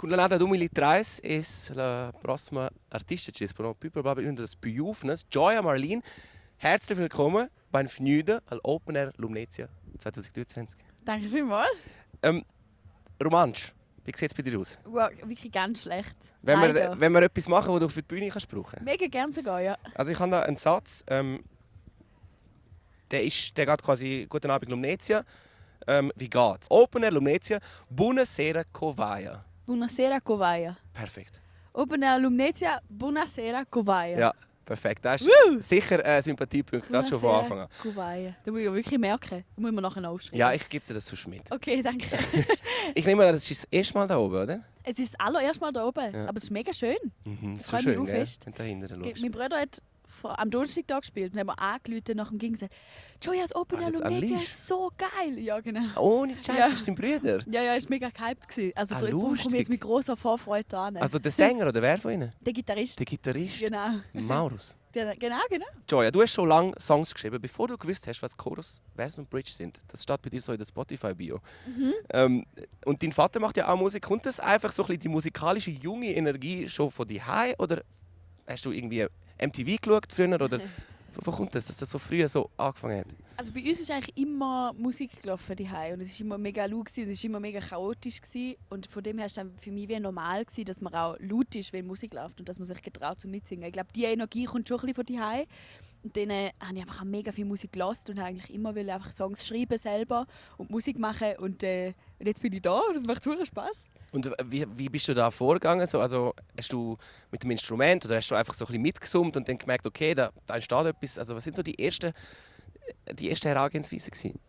con la nata 2003 ist la prossima artista che sarà più probabilmente das Bejufnes, Joya Marlene. Herzlich willkommen beim Fnüde al Open Air Lumnezia 2023. Danke vielmals. Romansch, wie sieht es bei dir aus? Wow, wirklich ganz schlecht. Wenn wir etwas machen, das du für die Bühne kannst brauchen? Mega gern sogar, ja. Also ich habe da einen Satz, der geht quasi «Guten Abend Lumnezia». Wie geht's? Open Air Lumnezia, Buonasera Covaia. Buonasera Covaia. Perfekt. Open Air Lumnezia, Buonasera Covaia. Ja, perfekt. Das ist sicher ein Sympathiepunkt, gerade schon von Anfang an. Covaia. Da muss ich wirklich merken. Da muss man nachher noch aufschreiben. Ja, ich gebe dir das sonst mit. Okay, danke. Ich nehme an, das ist das erste Mal da oben, oder? Es ist das allererste Mal da oben, Ja. aber es ist mega schön. Das ist Freut so mich schön, auch gell? fest. Wenn du dahinter schaust. Mein Bruder hat am Donnerstag da gespielt und haben wir angerufen nach dem Ging gesagt, Joyas Open Air jetzt Lumnezia unleashed? ist so geil. Ja, genau. Ohne Scheiß, Ja. das ist dein Bruder. Ja, es war mega gehypt gewesen. Also darum komme ich lustig. jetzt mit grosser Vorfreude an. Also der Sänger oder wer von ihnen? Der Gitarrist. Der Gitarrist? Genau. Maurus. Genau. Joya, du hast schon lange Songs geschrieben, bevor du gewusst hast, was Chorus, Vers und Bridge sind. Das steht bei dir so in der Spotify-Bio. Und dein Vater macht ja auch Musik. Kommt das einfach so ein bisschen die musikalische junge Energie schon von dir heim? Oder hast du irgendwie MTV geschaut früher? Oder wo kommt das, dass das so früh so angefangen hat? Also bei uns ist eigentlich immer Musik gelaufen daheim und es war immer mega laut und es war immer mega chaotisch gewesen. Und von dem her war es dann für mich wie normal gewesen, dass man auch laut ist, wenn Musik läuft und dass man sich getraut zum Mitsingen. Ich glaube, die Energie kommt schon ein bisschen von daheim. Und dann habe ich einfach auch mega viel Musik gehört und habe eigentlich immer einfach Songs schreiben selber und Musik machen und jetzt bin ich da und es macht super Spaß. Und wie bist du da vorgegangen? Also hast du mit dem Instrument oder hast du einfach so ein bisschen mitgesummt und dann gemerkt, okay, da entsteht etwas? Also was sind so die ersten Herangehensweisen gewesen?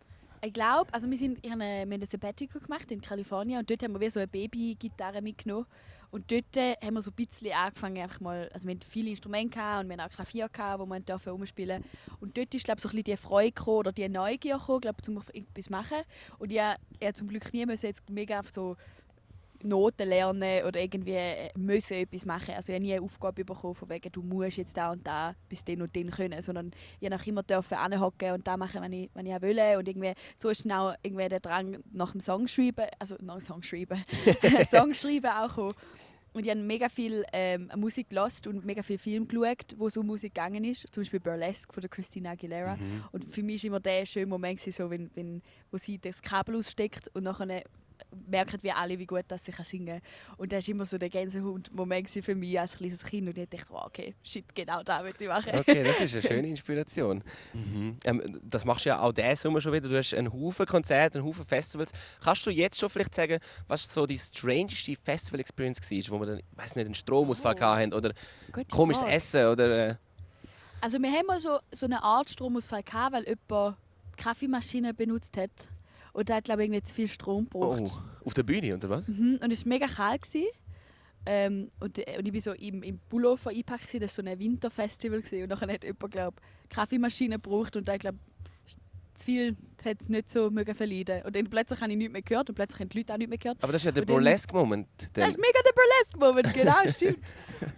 Ich glaube, also wir haben ein Sabbatical gemacht in Kalifornien und dort haben wir wie so eine Babygitarre mitgenommen. Und dort haben wir so ein bisschen angefangen, einfach mal, also wir hatten viele Instrumente und wir hatten auch Klavier, wo wir herumspielen durften. Und dort ist, glaube ich, so ein bisschen die Freude gekommen, oder die Neugier gekommen, glaube ich, um etwas zu machen. Und ich musste zum Glück nie jetzt mega so Noten lernen oder irgendwie müssen etwas machen. Also ich habe nie eine Aufgabe bekommen, von wegen, du musst jetzt da und da bis den und den können, sondern ich durfte immer hinhocken und da machen, wenn ich auch will. Und irgendwie, so ist dann auch irgendwie der Drang nach dem Songschreiben auch gekommen. Und ich habe mega viel Musik gehört und mega viel Film geschaut, wo so Musik gegangen ist. Zum Beispiel Burlesque von der Christina Aguilera. Und für mich war immer der schöne Moment, so, wo sie das Kabel aussteckt und nachher merken wir alle, wie gut dass sie singen kann. Und das war immer so der Gänsehaut-Moment für mich als kleines Kind. Und ich dachte, wow, okay, shit, genau das möchte ich machen. Okay, das ist eine schöne Inspiration. Das machst du ja auch diesen Sommer schon wieder. Du hast einen Haufen Konzerte, einen Haufen Festivals. Kannst du jetzt schon vielleicht sagen, was so die strangeste Festival-Experience war, wo wir dann, weiss nicht, einen Stromausfall hatten oder komisches Essen? Oder, Also wir haben mal so eine Art Stromausfall gehabt, weil jemand Kaffeemaschine benutzt hat. Und da hat, glaube ich, irgendwie zu viel Strom gebraucht. Oh, auf der Bühne, oder was? Und es war mega kalt. Und ich war so im Pullover eingepackt, das war so ein Winterfestival. Und dann hat jemand, glaube ich, Kaffeemaschine gebraucht und da, glaube zu viel hat es nicht so verleiden. Und dann plötzlich habe ich nichts mehr gehört und plötzlich haben die Leute auch nichts mehr gehört. Aber das ist ja der Burlesque-Moment. Das ist mega der Burlesque-Moment, genau, stimmt.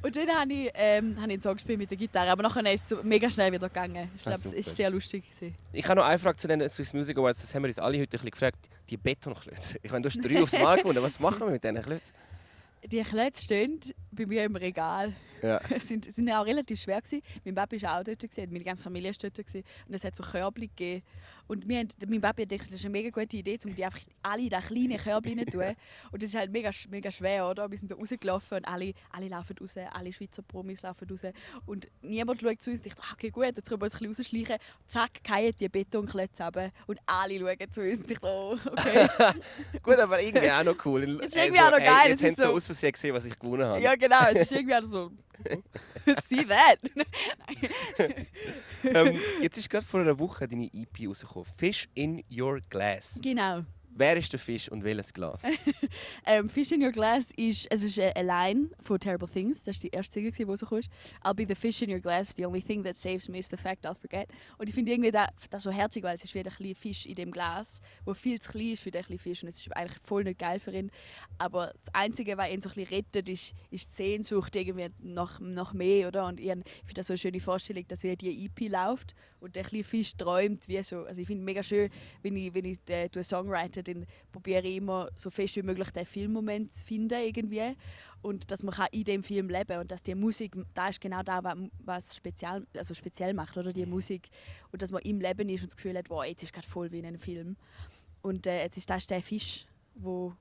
Und dann habe ich einen Song gespielt mit der Gitarre, aber nachher ist es so mega schnell wieder gegangen. Ich glaube, es war sehr lustig. Ich habe noch eine Frage zu den Swiss Music Awards, das haben wir uns alle heute ein bisschen gefragt. Die Betonklötze. Ich meine, du hast 3 aufs Mal gewonnen. Was machen wir mit diesen Klötzen? Die Klötze stehen bei mir im Regal. Ja. sind ja auch relativ schwer gewesen. Mein Papi war auch dort, meine ganze Familie war dort. Und es hat so Körbchen gegeben. Und mein Papi dachte, das ist eine mega gute Idee, um die einfach alle in diese kleinen Körbchen zu tun. Und das ist halt mega, mega schwer, oder? Wir sind so rausgelaufen und alle laufen raus, alle Schweizer Promis laufen raus. Und niemand schaut zu uns und dachte, okay gut, jetzt können wir uns ein bisschen rausschleichen. Zack, fallen die Betonklötze runter und alle schauen zu uns und dachten, oh, okay. Gut, aber irgendwie auch noch cool. Es ist irgendwie auch noch geil. Jetzt haben sie so aus Versehen gesehen, was ich gewonnen habe. Ja genau, es ist irgendwie auch so... See that! Jetzt ist gerade vor einer Woche deine EP rausgekommen. «Fish in Your Glass». Genau. Wer ist der Fisch und welches Glas? Fish in Your Glass ist eine Line von Terrible Things. Das war die erste Single, die rausgekommen ist. I'll be the fish in your glass. The only thing that saves me is the fact I'll forget. Und ich finde irgendwie das so herzig, weil es ist wie ein kleiner Fisch in dem Glas, der viel zu klein ist für den kleinen Fisch. Und es ist eigentlich voll nicht geil für ihn. Aber das Einzige, was ihn so ein bisschen rettet, ist die Sehnsucht irgendwie nach mehr. Oder? Und ich finde das so eine schöne Vorstellung, dass wie die EP läuft und der kleine Fisch träumt wie so. Also ich finde es mega schön, wenn ich Songwriter dann probiere ich immer so fest wie möglich den Filmmoment zu finden irgendwie. Und dass man in dem Film leben kann und dass die Musik, da ist genau da, was speziell macht, oder die Musik. Und dass man im Leben ist und das Gefühl hat, wow, jetzt ist gerade voll wie in einem Film. Und jetzt ist das der Fisch, wo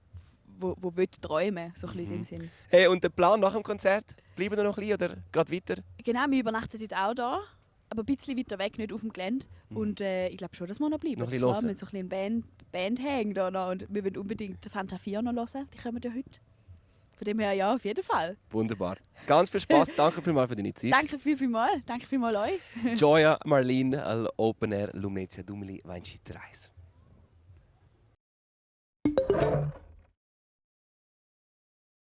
träumen, so ein bisschen in dem Sinn. Hey, und der Plan nach dem Konzert? Bleiben wir noch ein bisschen oder gerade weiter? Genau, wir übernachten heute auch da, aber ein bisschen weiter weg, nicht auf dem Gelände. Und ich glaube schon, dass wir noch bleiben. Noch ein bisschen Klar, hören. wir haben so ein bisschen Band hängen da noch und wir wollen unbedingt Fanta 4 noch hören. Die kommen ja heute. Von dem her ja, auf jeden Fall. Wunderbar. Ganz viel Spaß. Danke vielmals für deine Zeit. Danke vielmals. Danke vielmals euch. Gioia Marlene al Open Air Lumnezia Dumeli Weinci 3.